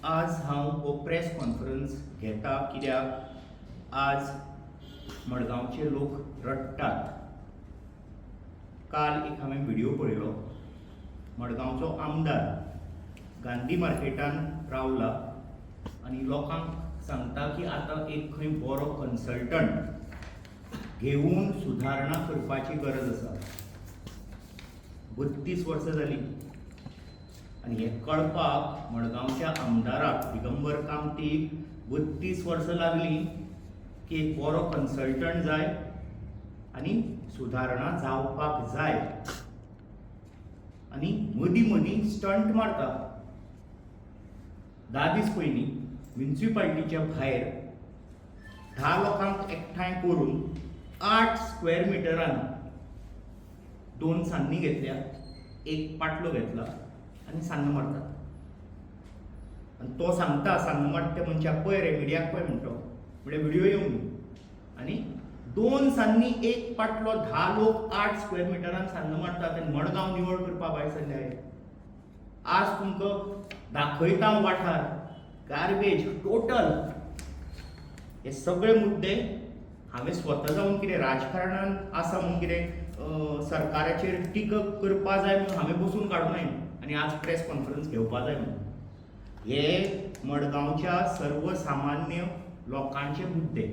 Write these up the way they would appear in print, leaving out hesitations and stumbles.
आज हांव हो प्रेस कॉन्फरन्स घेता कित्याक आज मडगांवचे लोक रडटात. काल एक हांवें व्हिडियो पळयलो. मडगांवचो आमदार गांधी मार्केटान रावला आनी लोकांक सांगता की आतां एक खंय बरो कन्सल्टंट घेवन सुदारणा करपाची गरज आसा. 32 वर्सां जालीं आनी हें कळपाक मडगांवच्या आमदाराक दिगंबर कामतीक 32 वर्सां लागलीं की एक बरो कन्सल्टंट जाय आनी सुदारणा जावपाक जाय. आनी मदीं मदीं स्टंट मारता. 10 दीस पयलीं म्युनिसिपालिटीच्या भायर 10 लोकांक एकठांय करून 8 स्क्वेअर मिटरान दोन सान्नी घेतल्या, एक पाटलो घेतला आनी सान्न मारतात. आनी तो सांगता सान्न मारता त्या मनशाक, पळय रे, मिडियाक पळय म्हणटा, म्हळ्यार व्हिडियो येवंक न्हू. आनी दोन सान्नी, एक पाटलो, 10 लोक 8 स्क्वेअर मिटरान सान्न मारतात आनी मडगांव निवळ करपा भायर सरले हे. आज तुमकां दाखयता हांव वाठार, गार्बेज टोटल. हे सगळे मुद्दे हांवें स्वता जावन कितें राजकारणान आसा म्हूण कितें सरकाराचेर टिका करपा जाय म्हणून हांवें बसून काडूंक आनी आज प्रेस कॉन्फरन्स घेवपा जाय म्हणून. हे मडगांवच्या सर्वसामान्य लोकांचे मुद्दे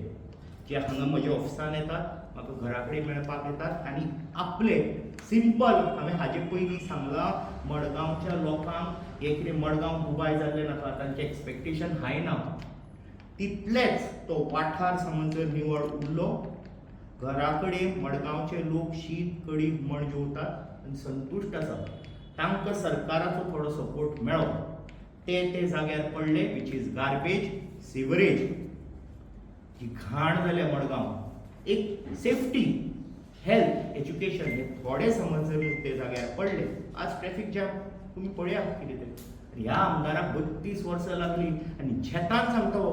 जे हांगा म्हज्या ऑफिसान येतात, म्हाका घरा कडेन मेळपाक येतात. आनी आपले सिंपल हांवें हाजे पयलीं सांगलां, मडगांवच्या लोकांक हें कितें मडगांव दुबाय जाल्लें नाका, तांचें एक्सपेक्टेशन हाय ना. तितलेच तो वाठार समज जर निवळ उरलो, घरा कडेन मडगांवचे लोक शीत कडी हुमण जेवतात आनी संतुश्ट आसा. तांकां सरकाराचो थोडो सपोर्ट मेळ्ळो, ते ते जाग्यार पडले, which is garbage, sewerage, जी घाण जाल्या मडगांव. एक सेफ्टी, हेल्थ, एज्युकेशन हे थोडे समज जर मुद्दे जाग्यार पडले. आज ट्रॅफिक जॅम तुमी पळया कितें तें. ह्या आमदाराक 32 वर्सां लागली आनी झेतान सांगता, हो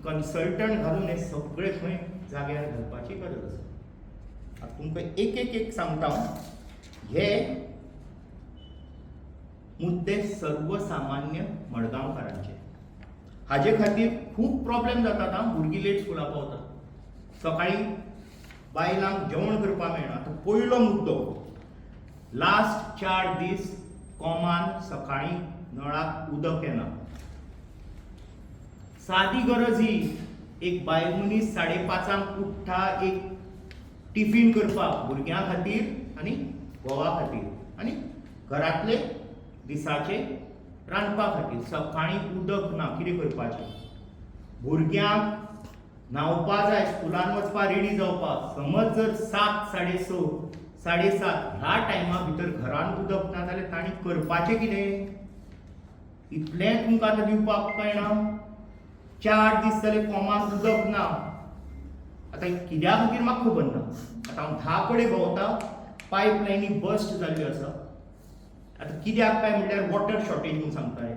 कन्सल्टंट घालून हे सगळे खंय जाग्यार घालपाची गरज आसा. आतां तुमकां एक एक एक सांगता हांव. हे मुद्दे सर्वसामान्य मडगांवकारांचे. हाजे खातीर खूब प्रॉब्लेम जातात. आं, भुरगीं लेट स्कुला पावतात, सकाळीं बायलांक जेवण करपाक मेळना. आतां पयलो मुद्दो, लास्ट 4 दीस कोमान सकाळीं नळाक उदक येना. सादी गरज ही. एक बायल मनीस 5:30 उठ्ठा एक टिफीन करपाक भुरग्यां खातीर आनी घोवा खातीर आनी घरांतले दिसाचे रांदपा खातीर. सकाळीं उदक ना, कितें करपाचें? भुरग्यांक न्हांवपा जाय, स्कुलान वचपा रेडी जावपाक. समज जर 7, 6:30, 7:30 ह्या टायमा भितर घरान उदक ना जाल्यार तांणी करपाचें कितें? इतलें तुमकां आतां दिवपाक कळना. 4 दीस जाले कोमान उदक ना. आतां कित्या खातीर म्हाका खबर ना. आतां हांव 10 कडेन भोंवता, पायप लायनी बस्ट जाल्ल्यो आसा. आतां कित्याक काय म्हणल्यार वॉटर शॉर्टेज म्हूण सांगता हे.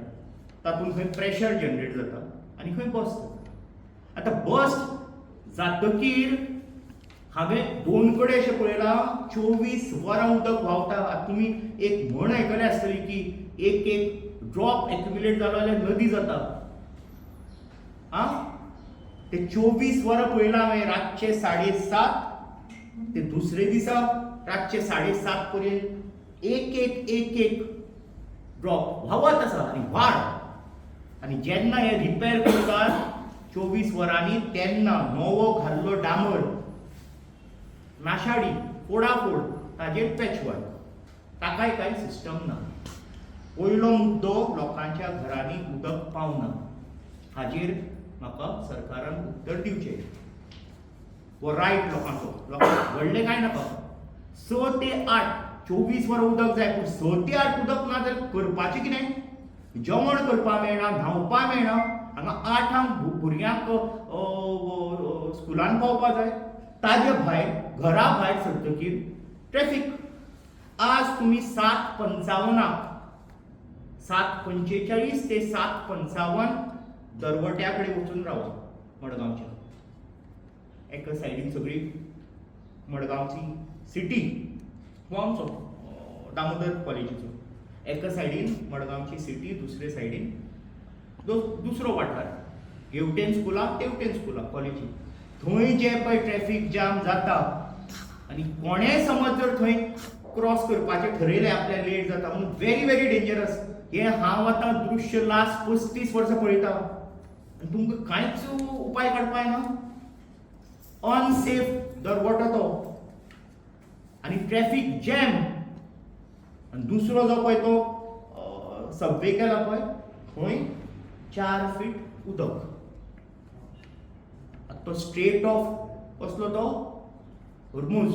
तातूंत खंय प्रेशर जनरेट जाता आनी खंय बस्ट जाता. आतां बस्ट जातकीर हांवें दोन कडेन अशें पळयलां, 24 वरां उदक व्हांवता. आतां तुमी एक म्हण आयकल्या आसतली की एक एक ड्रॉप एक्युमुलेट जालो जाल्यार नदी जाता. आं, ते 24 वरां पळयलां हांवें, रातचे 7:30 ते दुसरे दिसा रातचे 7:30 पर्यंत एक एक एक एक ड्रॉप व्हांवत आसा आनी वाड. आनी जेन्ना हे रिपेर करतात 24 वरांनी, तेन्ना नवो घाल्लो डांबर नाशाडी, फोडाफोड, ताजेर पॅचवर्क, ताकाय कांय सिस्टम ना. पयलो मुद्दो, लोकांच्या घरांनी उदक पावना, हाजेर म्हाका सरकारान उत्तर दिवचें. हो रायट लोकांचो. लोकांक व्हडलें कांय नाका, 6 ते 8, 24 वरां उदक जाय, पूण 6 ते 8 उदक ना जाल्यार करपाचें कितें? जेवण करपाक मेळना, न्हांवपाक मेळना. हांगा 8 भुरग्यांक स्कुलान पावपा जाय. ताजे भायर घरा भायर सरतकीर ट्रॅफीक. आज तुमी 7:55 , 7:45 ते 7:55 दरवट्या कडेन वचून रावा मडगांवच्या. एका सायडीन सगळी मडगांवची सिटी, हो आमचो दामोदर कॉलेजीचो. एका सायडीन मडगांवची सिटी, दुसरे सायडीन दुसरो वाठार, हेवटेन स्कुलाक तेवटेन स्कुलाक कॉलेजीक. थंय जे पळय ट्रॅफीक जाम जाता आनी कोणेय समज जर थंय क्रॉस करपाचें ठरयलें आपल्याक लेट जाता म्हणून, व्हेरी व्हेरी डेंजरस. हें हांव आतां दृश्य लास्ट 35 वर्सां पळयता आनी तुमकां कांयच उपाय काडपा येना. अनसेफ दरवटो तो आनी ट्रॅफीक जॅम. आनी दुसरो जो पळय तो सबवे केला पळय, थंय 4 फीट उदक. आतां तो स्ट्रेट ऑफ कसलो तो हरमूज,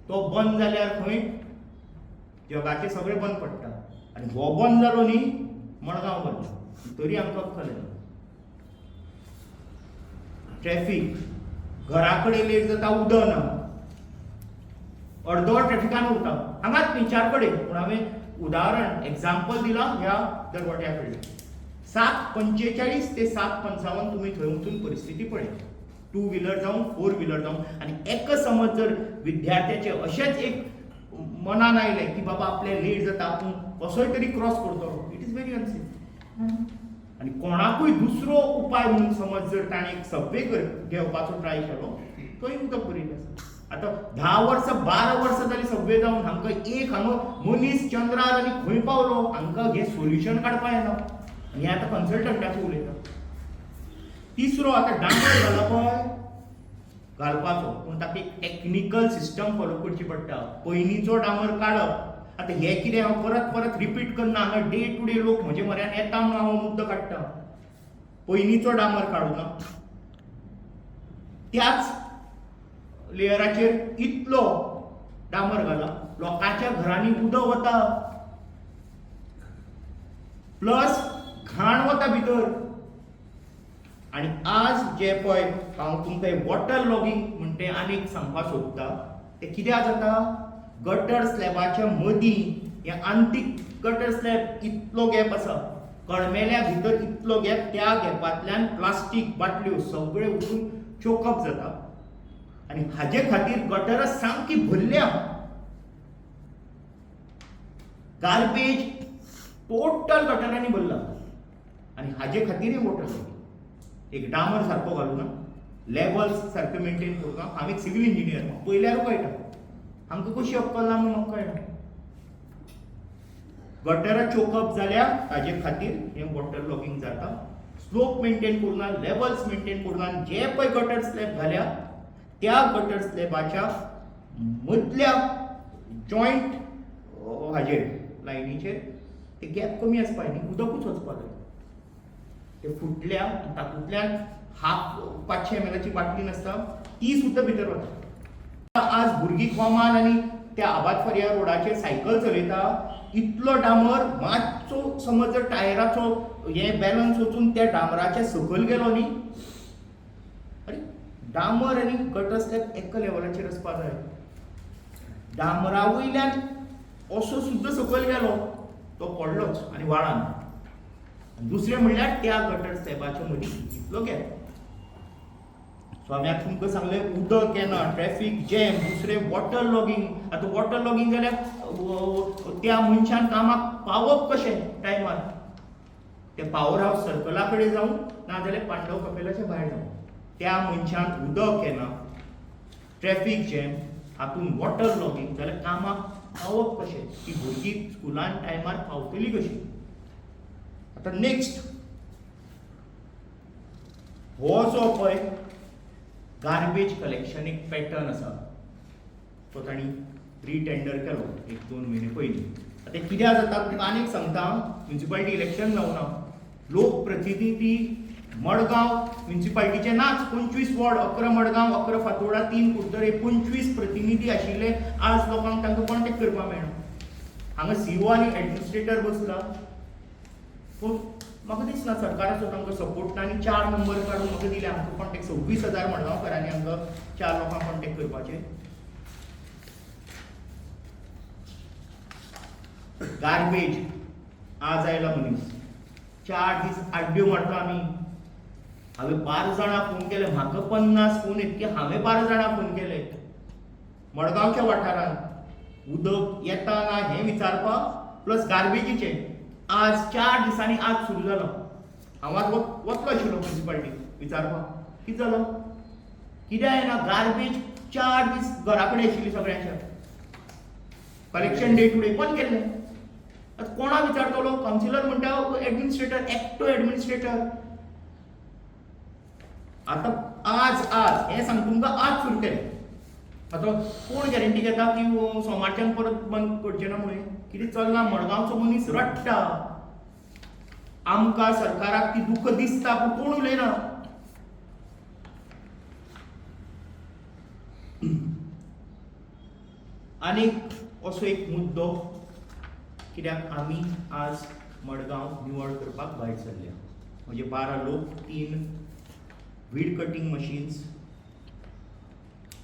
तो बंद जाल्यार खंय जगाचें सगळें बंद पडटा आनी हो बंद जालो न्ही, मडगांव बंद. तरी आमकां अक्कल येना. ट्रॅफीक, घरा कडेन लेट जाता, उदक ना, अर्दवर ट्रॅफिकान उरता. हांगाच न्ही, चार कडेन, पूण हांवें उदाहरण एग्जाम्पल दिलां ह्या दरवट्या कडल्यान. 7:45 ते 7:55 तुमी थंय वचून परिस्थिती पळय, टू व्हिलर जावं, फोर व्हिलर जावं. आनी एक समज जर विद्यार्थ्याचे अशेंच एक मनान आयलें की बाबा आपलें लेट जाता, आपूण कसोय तरी क्रॉस करतलो, it is very unsafe. आनी कोणाकूय दुसरो उपाय म्हणून समज जर ताणें एक सबवे घेवपाचो ट्राय केलो, थंय उदक भरिल्लें आसा. आतां 10 वर्सां, 12 वर्सां जालीं सबवे जावन, हांकां एक हांगा मनीस चंद्रार आनी खंय पावलो, हांकां हें सोल्युशन काडपा येना. आनी हें आतां कन्सल्टंटाचें उलयता. तिसरो, आतां डांबर घाला पळय, घालपाचो, पूण ताका एक टॅक्निकल सिस्टम फॉलो करची पडटा. पयलींचो डांबर काडप. आतां हें कितें हांव परत परत रिपीट करना, हांगा डे टू डे लोक म्हजे म्हऱ्यान येता म्हणून हांव मुद्दो काडटा. पयलींचो डांबर काडूना, त्याच लेयराचेर इतलो डांबर घाला, लोकांच्या घरांनी उदक वता, प्लस घाण वता भितर. आनी आज जे पळय हांव तुमकां वॉटर लॉगींग म्हणटे तें आनीक सांगपाक सोदता. तें कित्याक जाता? गटर स्लॅबाच्या मदीं हें आंतीक गटर स्लॅब, इतलो गॅप आसा, कळमेल्या भितर इतलो गॅप. त्या गॅपांतल्यान प्लास्टीक बाटल्यो सगळें वचून चोकअप जाता आनी हाजे खातीर गटरां सामकी भरल्या, गार्बेज टोटल गटरांनी भरला आनी हाजे खातीर वॉटर लॉगींग. एक डांबर सारको घालूना, लेवल्स सारके मेंटेन करूंक ना. हांव एक सिवील इंजिनियर, म्हाका पळयल्यारूय कळटा. आमकां कशी अक्कल ना म्हूण म्हाका कळना. गटरां चोकअप जाल्या, ताजे खातीर हें वॉटर लॉगींग जाता. स्लोप मेंटेन करूना, लेवल्स मेंटेन करूना. जे पळय गटर स्लॅब घाल्या, त्या गटर स्लॅबाच्या मदल्या जॉयंट हाजेर लायनीचेर ते गॅप कमी आसपा न्ही, उदकूच वचपा जाय. ते फुटल्या आनी तातूंतल्यान हाफ 500 एमएलाची बाटली नासता, ती सुद्दां भितर वता. आज भुरगीं कोमान आनी त्या आबाद फारिया रोडाचेर सायकल चलयता. इतलो डांबर, मातसो समज जर टायराचो हें बॅलन्स वचून त्या डांबराच्या सकयल गेलो न्ही. अरे, डांबर आनी गटर स्लॅब एका लेवलाचेर आसपा जाय. डांबरा वयल्यान असो सुद्दां सकयल गेलो, तो पडलोच आनी व्हाळान. दुसरें म्हणल्यार त्या गटर स्लॅबाच्या मदीं इतलो गॅप. सो हांवें आतां तुमकां सांगलें, उदक येना, ट्रॅफीक जॅम, दुसरें वॉटर लॉगींग. आतां वॉटर लॉगींग जाल्यार त्या मनशान कामाक पावप कशें टायमार? ते पावर हावस सर्कला कडेन जावं, नाजाल्यार पांडव कपेलाच्या भायर जावं. त्या मनशान उदक येना, ट्रॅफीक जॅम, हातून वॉटर लॉगींग जाल्यार कामाक पावप कशें? ती भुरगीं स्कुलान टायमार पावतलीं कशीं? आतां नेक्स्ट, हो जो पळय गार्बेज कलेक्शन एक पॅटर्न आसा, तो तांणी रिटेंडर केलो एक दोन म्हयने पयलीं. आतां कित्याक जाता तुमकां आनीक सांगता. म्युनिसिपालिटी इलेक्शन जावना, लोक प्रतिनिधी मडगांव म्युनिसिपालिटीचे नाच. 25 वॉर्ड, 11 मडगांव, 11 फातोर्डा, 3 कुडतरे, 25 प्रतिनिधी आशिल्ले. आज लोकांक तांकां कॉन्टेक्ट करपाक मेळना. हांगा सीओ आनी एडमिनिस्ट्रेटर बसला, पूण म्हाका दिसना सरकाराचो तांकां सपोर्ट ना. आनी चार नंबर काडून म्हाका दिले आमकां कॉन्टेक्ट. 26,000 मडगांवकारांनी आमकां चार लोकांक कॉन्टेक्ट करपाचे. गार्बेज, आज आयला मनीस, 4 दीस आड्ड्यो मारता आमी. हांवें 12 जाणांक फोन केले, म्हाका 50 फोन येत, हांवें 12 जाणांक फोन केले मडगांवच्या वाठारांत. उदक येता ना हें विचारपाक. प्लस गार्बेजीचे आज 4 दिसांनी आज सुरू जालो. हांव आज वतलो आशिल्लो म्युनिसिपालिटी विचारपाक कितें जालो, कित्याक येना. गार्बेज 4 दीस घरा कडेन आशिल्ली सगळ्यांच्या. कलेक्शन डे टू डे बंद केल्लें. आतां कोणाक विचारतलो? कावन्सिलर म्हणटा एडमिनिस्ट्रेटर, एकटो एडमिनिस्ट्रेटर. आतां आज आज हें सांग तुमकां, आज सुरू केलें. आतां कोण गॅरंटी घेता की सोमारच्यान परत बंद करचे ना म्हणून? कितें चल्लां, मडगांवचो मनीस रडटा. आमकां सरकाराक ती दुःख दिसता, पूण कोण उलयना. आनीक असो एक मुद्दो, कित्याक आमी आज मडगांव निवळ करपाक भायर सरल्या. म्हणजे 12 लोक, तीन वीड कटिंग मशीन्स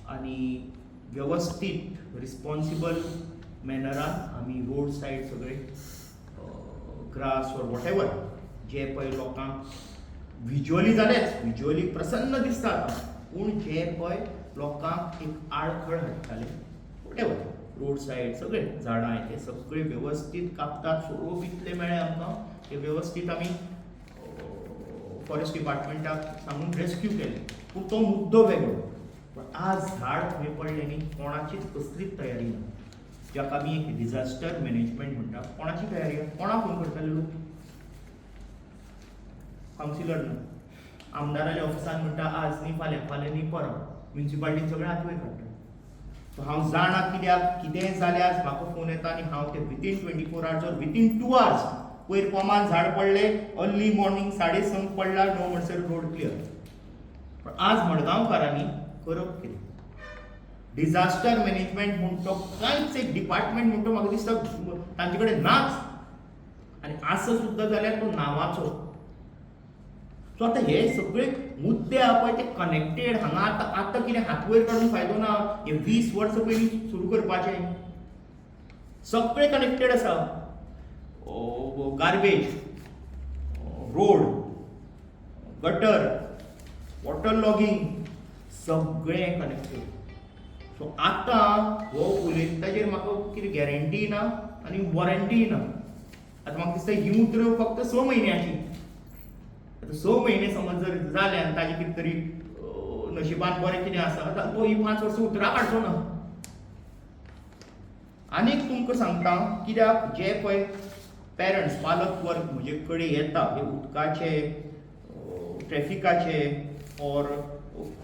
आनी वेवस्थीत रिस्पॉन्सिबल मॅनरान आमी रोड सायड सगळे ग्रास ऑर what ever जे पळय लोकांक विज्युअली जालेच, विज्युअली प्रसन्न दिसता आतां, पूण जे पळय लोकांक एक आडखळ हाडटाले, what ever road side सगळे झाडां ते सगळे वेवस्थीत कापतात. सोरोप इतले मेळ्ळे आमकां, ते वेवस्थीत आमी फॉरेस्ट डिपार्टमेंटाक सांगून रेस्क्यू केले. पूण तो मुद्दो वेगळो. पण आज झाड खंय पडलें न्ही, कोणाचीच कसलीच तयारी ना. जाका आमी एक डिझास्टर मॅनेजमेंट म्हणटा, कोणाची तयारी आहा? कोणाक फोन करताले लोक? कावन्सिलर ना. आमदाराल्या ऑफिसान म्हणटा आज न्ही फाल्यां, फाल्यां न्ही परां. म्युनिसिपालिटीन सगळें हात वयर काडटा. सो हांव जाणा कित्याक कितेंय जाल्यार म्हाका फोन येता आनी हांव ते within 24 hours or within 2 hours. पयर कोमान झाड पडलें, अर्ली मॉर्निंग 6:30 पडला, 9 म्हणसर रोड क्लियर. पण आज मडगांवकारांनी करप कितें? डिझास्टर मॅनेजमेंट म्हूण तो कांयच एक डिपार्टमेंट म्हूण तो म्हाका दिसता तांचे कडेन नाच, आनी आसा सुद्दां जाल्यार तो नांवाचो. सो आतां हे सगळे मुद्दे आहा पळय ते कनेक्टेड. हांगा आतां आतां कितें हात वयर काडून फायदो ना. हे 20 वर्सां पयलीं सुरू करपाचें. सगळे कनेक्टेड आसा. Garbage, road, gutter, water logging, सगळें कनेक्टेड. सो आतां हो उलयता म्हाका कितें गॅरंटी ना आनी वॉरंटी ना. आतां म्हाका दिसता ही उतरां फक्त 6 म्हयन्याची. आतां 6 म्हयने समज जर जाले आनी ताजें कितें तरी नशिबान बरें कितें आसा जाल्यार तो ही 5 वर्सां उतरां काडचो ना. आनीक तुमकां सांगता, कित्याक जे पळय पेरंट्स, पालक वर्ग म्हजे कडेन येता, हे उदकाचे, ट्रॅफिकाचे ऑर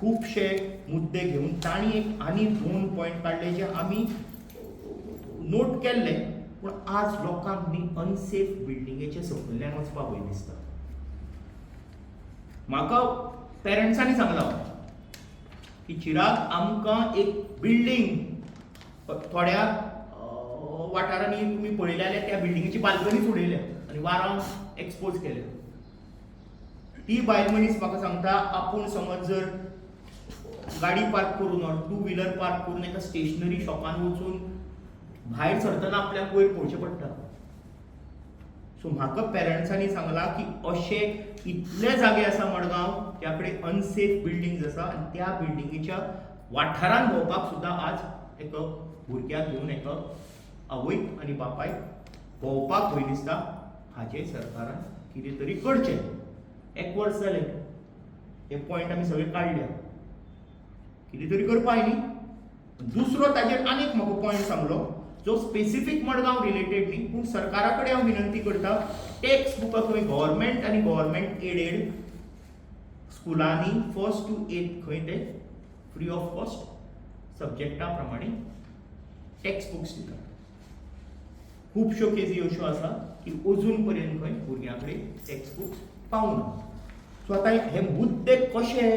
खुबशे मुद्दे घेवन, तांणी एक आनी दोन पॉयंट काडले जे आमी नोट केल्ले. पूण आज लोकांक न्ही अनसेफ बिल्डिंगेचे सकयल्यान वचपाक भंय दिसता. म्हाका पेरंट्सांनी सांगलां की चिराग, आमकां एक बिल्डींग थोड्या वाठारांनी तुमी पळयले जाल्यार त्या बिल्डिंगेची बाल्कनीच उडयल्या आनी वारांक एक्सपोज केल्या. ती बायल मनीस म्हाका सांगता, आपूण समज जर गाडी पार्क करून ऑर टू व्हिलर पार्क करून एका स्टेशनरी शॉपान वचून भायर सरतना आपल्याक वयर पळोवचें पडटा. सो म्हाका पेरंट्सांनी सांगलां की अशे इतले जागे आसा मडगांव ज्या कडेन अनसेफ बिल्डिंग्स आसा आनी त्या बिल्डिंगेच्या वाठारान भोंवपाक सुद्दां आज एका भुरग्याक घेवन एका आवयक आनी बापायक भोंवपाक भंय दिसता. हाजेर सरकारान कितें तरी करचें. एक वर्स जालें हे पॉयंट आमी सगळे काडल्या, कितें तरी करपाक न्ही. दुसरो ताजेर आनीक म्हाका पॉयंट सांगलो जो स्पेसिफीक मडगांव रिलेटेड न्ही, पूण सरकारा कडेन हांव विनंती करता, टेक्स्ट बुकां खंय गव्हर्मेंट आनी गव्हर्मेंट एडेड स्कुलांनी फर्स्ट टू एथ खंय ते फ्री ऑफ कॉस्ट सब्जेक्टा प्रमाणे टेक्स्ट बुक्स दितात. खुबश्यो केजी अश्यो आसा की अजून पर्यंत खंय भुरग्यां कडेन टेक्स्ट बुक्स पावना. सो आतां हे मुद्दे कशे,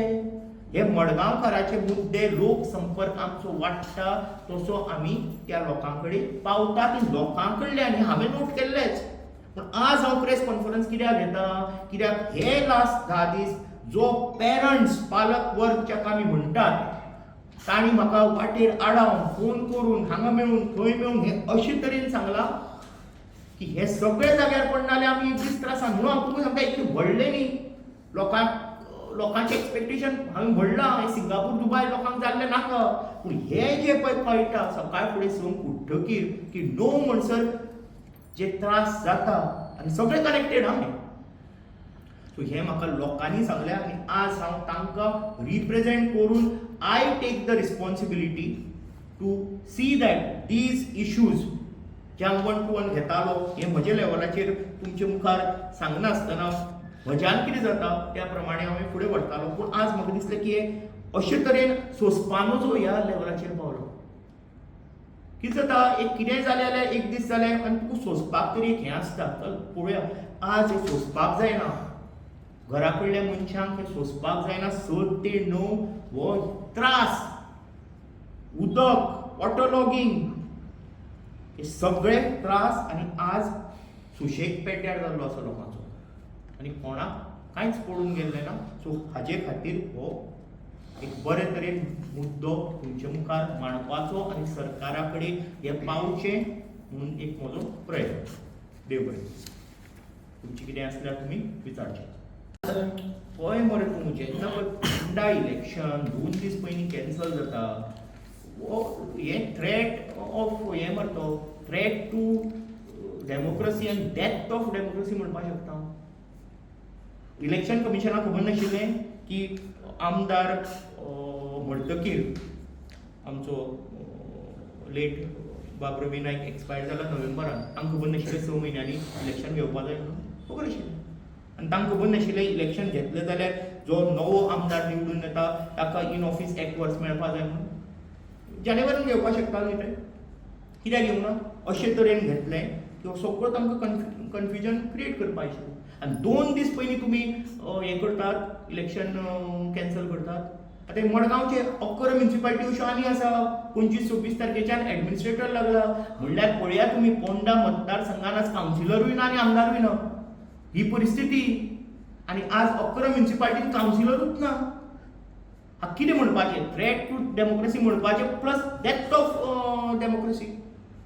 हे मडगांवकाराचे मुद्दे, लोक संपर्क आमचो वाडटा तसो आमी त्या लोकां कडेन पावता. ती लोकां कडल्यान आनी हांवें नोट केल्लेच. पूण आज हांव प्रेस कॉन्फरन्स कित्याक घेता? कित्याक हे लास्ट 10 दीस जो पेरंट्स, पालक वर्ग जाका आमी म्हणटात, तांणी म्हाका वाटेर आडावन, फोन करून, हांगा मेळून, थंय मेळून हे अशे तरेन सांगलां की हे सगळे जाग्यार पडना जाल्यार आमी एक दीस त्रासान. म्हणून हांव तुमकां सांगता, इतलें व्हडलें न्ही, लोकांक लोकांचें एक्सपेक्टेशन हांवें म्हणलां हें सिंगापूर, दुबाय लोकांक जाल्लें नाका. पूण हें जें पळय कळटा सकाळ फुडें 6 उठ्ठकीर की 9 म्हणसर जे त्रास जाता आनी सगळे कनेक्टेड आहा हें. सो हें म्हाका लोकांनी सांगलें आनी आज हांव तांकां रिप्रेजेंट करून I take the responsibility to see that these issues जे हांव वन टू वन घेतालो, हें म्हज्या लेवलाचेर तुमचे मुखार सांगनासतना म्हज्यान कितें जाता त्या प्रमाणे हांव हें फुडें व्हरतालो. पूण आज म्हाका दिसलें की हें अशे तरेन सोंसपा नजो ह्या लेवलाचेर पावलो. कितें जाता, एक कितेंय जालें जाल्यार एक दीस जालें आनी तुका सोंसपाक तरी एक हें आसता, चल पळोवया. आज हें सोंसपाक जायना, घरा कडल्या मनशांक हें सोंसपाक जायना. 6 ते 9 हो त्रास, उदक, वॉटर लॉगींग, हे सगळे त्रास आनी आज सुशेग पेड्ड्यार जाल्लो आसा लोकांचो आनी कोणाक कांयच पडून गेल्लें ना. सो हाजे खातीर हो एक बरे तरेन मुद्दो तुमचे मुखार मांडपाचो आनी सरकारा कडेन हें पावचें म्हणून एक म्हजो प्रयत्न. देव बरें. तुमचें कितें आसल्यार तुमी विचारचें. पळय मरे तूं, जेन्ना पळय पोंडा इलेक्शन 2 दीस पयलीं कॅन्सल जाता, हो हें थ्रेट ऑफ हें मरे तो threat to democracy and death of democracy म्हणपाक शकता हांव. इलेक्शन कमिशनाक खबर नाशिल्लें की आमदार मरतकीर, आमचो लेट बाब रवी नायक एक्सपायर जाला नोव्हेंबरान, तांकां खबर नाशिल्लें 6 म्हयन्यांनी इलेक्शन घेवपा जाय म्हणून? खबर आशिल्लें. आनी तांकां खबर नाशिल्लें इलेक्शन घेतलें जाल्यार जो नवो आमदार निवडून येता ताका इन ऑफीस एक वर्स मेळपा जाय म्हणून? जानेवारीन घेवपाक शकता न्ही ते, कित्याक घेवंक ना? अशे तरेन घेतलें की हो सगळो तांकां कन्फ्युजन क्रिएट करपा आशिल्लें. आनी 2 दीस पयलीं तुमी हें करतात, इलेक्शन कॅन्सल करतात. आतां मडगांवचे 11 म्युनिसिपालिटी अश्यो आनी आसा, 25-26 तारखेच्यान एडमिनिस्ट्रेटर लागला. म्हणल्यार पळया तुमी, पोंडा मतदारसंघान आज कावन्सिलरूय ना आनी आमदारूय ना, ही परिस्थिती. आनी आज 11 म्युनिसिपालिटीन कावन्सिलरूच ना. हा कितें म्हणपाचें? थ्रेट टू डेमोक्रेसी म्हणपाचें, plus death of democracy.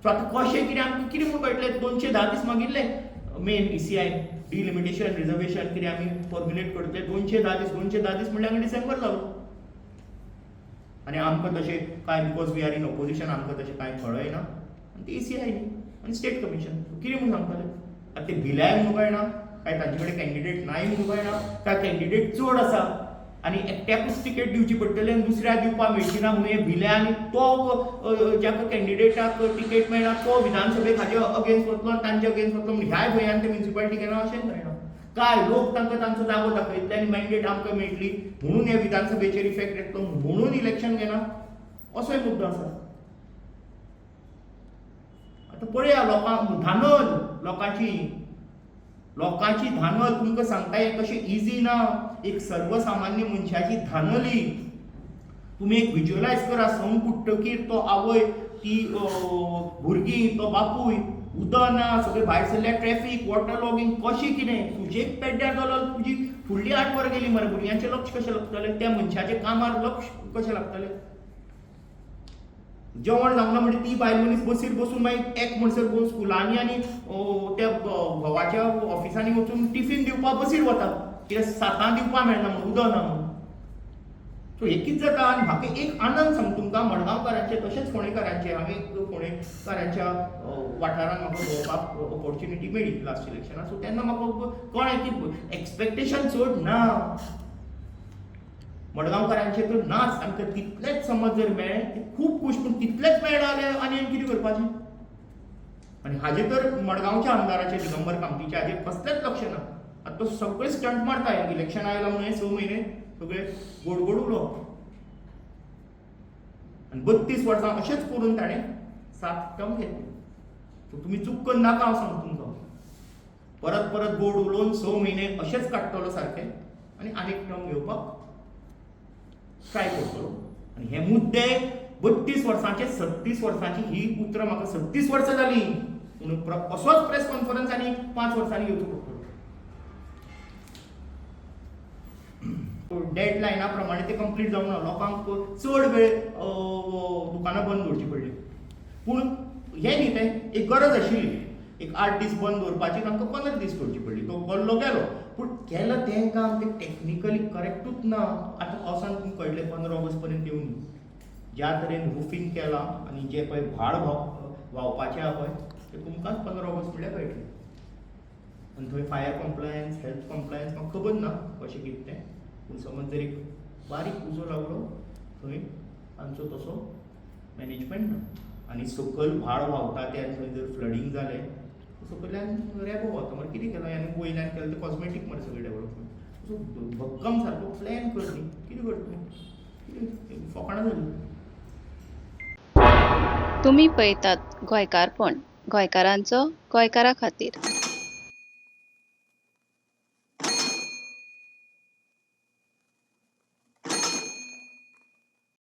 So आतां कशें कितें आमकां कितें म्हूण कळटलें? 210 दीस मागिल्ले मेन ईसीआय, डिलिमिटेशन, रिजर्वेशन कितें आमी फॉर्म्युलेट करतले 210 दीस. 210 दीस म्हणल्यार हांगा डिसेंबर जालो. आनी आमकां तशें कांय, because we are in opposition, आमकां तशें कांय कळना. आनी ती ईसीआय न्ही आनी स्टेट कमिशन कितें म्हूण सांगतले? आतां ते भिल्याय म्हणून कळना, काय तांचे कडेन कॅन्डिडेट नाय म्हणून कळना, काय कॅन्डिडेट चड आसा आनी एकट्याकूच तिकेट दिवची पडटली आनी दुसऱ्याक दिवपाक मेळची ना म्हणून हे भिले. आनी तो जाका कॅन्डिडेटाक तिकेट मेळना तो विधानसभेक हाजे अगेन्स्ट वतलो आनी तांचे अगेन्स्ट वतलो म्हणून ह्याय भंयान ते म्युनिसिपालिटी घेना अशेंय कळना. काय लोक तांकां तांचो जागो दाखयतले आनी मॅन्डेट आमकां मेळटली म्हणून हे विधानसभेचेर इफेक्ट येतलो म्हणून इलेक्शन घेना, असोय मुद्दो आसा. आतां पळया, लोकांक धानल, लोकांची लोकांची धानल. तुमकां सांगता, हें कशें इजी ना. एक सर्वसामान्य मनशाची धानली तुमी एक विज्युअलायज करा. संक उठ्ठकीर तो आवय, ती भुरगीं, तो बापूय, उदक ना, सगळें भायर सरल्या, ट्रॅफीक, वॉटर लॉगींग, कशें कितें सुशेग पेड्ड्यार जालो. तुजी फुडली 8 वरां गेली मरे. भुरग्यांचें लक्ष कशें लागतलें? त्या मनशाचें कामार लक्ष कशें लागतलें? जेवण जावना म्हणजे ती बायल मनीस बसीर बसून मागीर एक म्हणसर कोण स्कुलांनी आनी त्या घोवाच्या ऑफिसांनी वचून टिफीन दिवपाक बसीर वता, कित्याक 7 दिवपाक मेळना म्हणून, उदक ना म्हणून. सो हे कितें जाता? आनी म्हाका एक आनंद सांग तुमकां, मडगांवकारांचे तशेंच फोंडेकारांचे, हांवें एक फोंडेकारांच्या वाठारांत म्हाका भोंवपाक ऑपॉर्च्युनिटी मेळ्ळी लास्ट इलेक्शनाक. सो तेन्ना म्हाका कळ्ळें की एक्सपेक्टेशन चड ना मडगांवकारांचे तर नाच. आमकां तितलेच समज जर मेळ्ळें ते खूब खूश, पूण तितलेच मेळना जाल्यार आनी कितें करपाचें? आनी हाजेर तर मडगांवच्या आमदाराचे, दिगंबर कामतीचे हाजेर कसलेंच लक्ष ना. आतां तो सगळे स्टंट मारता. इलेक्शन आयलां म्हणून हे 6 म्हयने सगळे गोड गोड उलोवप आनी 32 वर्सां अशेंच करून ताणें 7 टर्म घेतले. सो तुमी चूक करनाका, हांव सांगता तुमकां. परत परत गोड उलोवन 6 म्हयने अशेंच काडटलो सारके आनी आनीक टर्म घेवपाक ट्राय करतलो. आनी हे मुद्दे 32 वर्सांचे, 36 वर्सांची ही उतरां, म्हाका 36 वर्सां जालीं म्हणून असोच प्रेस कॉन्फरन्स आनी 5 वर्सांनी घेवचो पडटलो. डेड लायना प्रमाणे ते कंप्लीट जावंक ना. लोकांक चड वेळ दुकानां बंद दवरची पडली. पूण हें न्ही, तें एक गरज आशिल्ली. एक 8 दीस बंद दवरपाची, तांकां 15 दीस दवरची पडली. तो गल्लो गेलो, पूण केलें तें काम तें टॅक्निकली करेक्टूच ना. आतां पावसान तुमकां कळटलें, 15 ऑगस्ट पर्यंत येवन ज्या तरेन रुफींग केलां आनी जें पळय व्हाळ व्हांवपाचें आहा पळय. ते तुमकांच 15 ऑगस्ट म्हणल्यार कळटलें. आनी थंय फायर कॉम्प्लायन्स, हेल्थ कॉम्प्लायन्स म्हाका खबर ना कशें कितें तें, पूण समज जर एक बारीक उजो लागलो थंय तांचो तसो मॅनेजमेंट ना. आनी सकयल व्हाळ व्हांवता ते, आनी थंय जर फ्लडींग जालें, सकयल्यान रेबो व्हांवता. मागीर कितें केलां आनी वयल्यान केलें तें कॉस्मेटीक मरे सगळें डेवलपमेंट. असो भक्कम सारको प्लॅन कर न्ही. कितें करता तूं? कितें फकाणां जालीं. तुमी पळयतात गोंयकारपण, गोंयकारांचो गोंयकारा खातीर.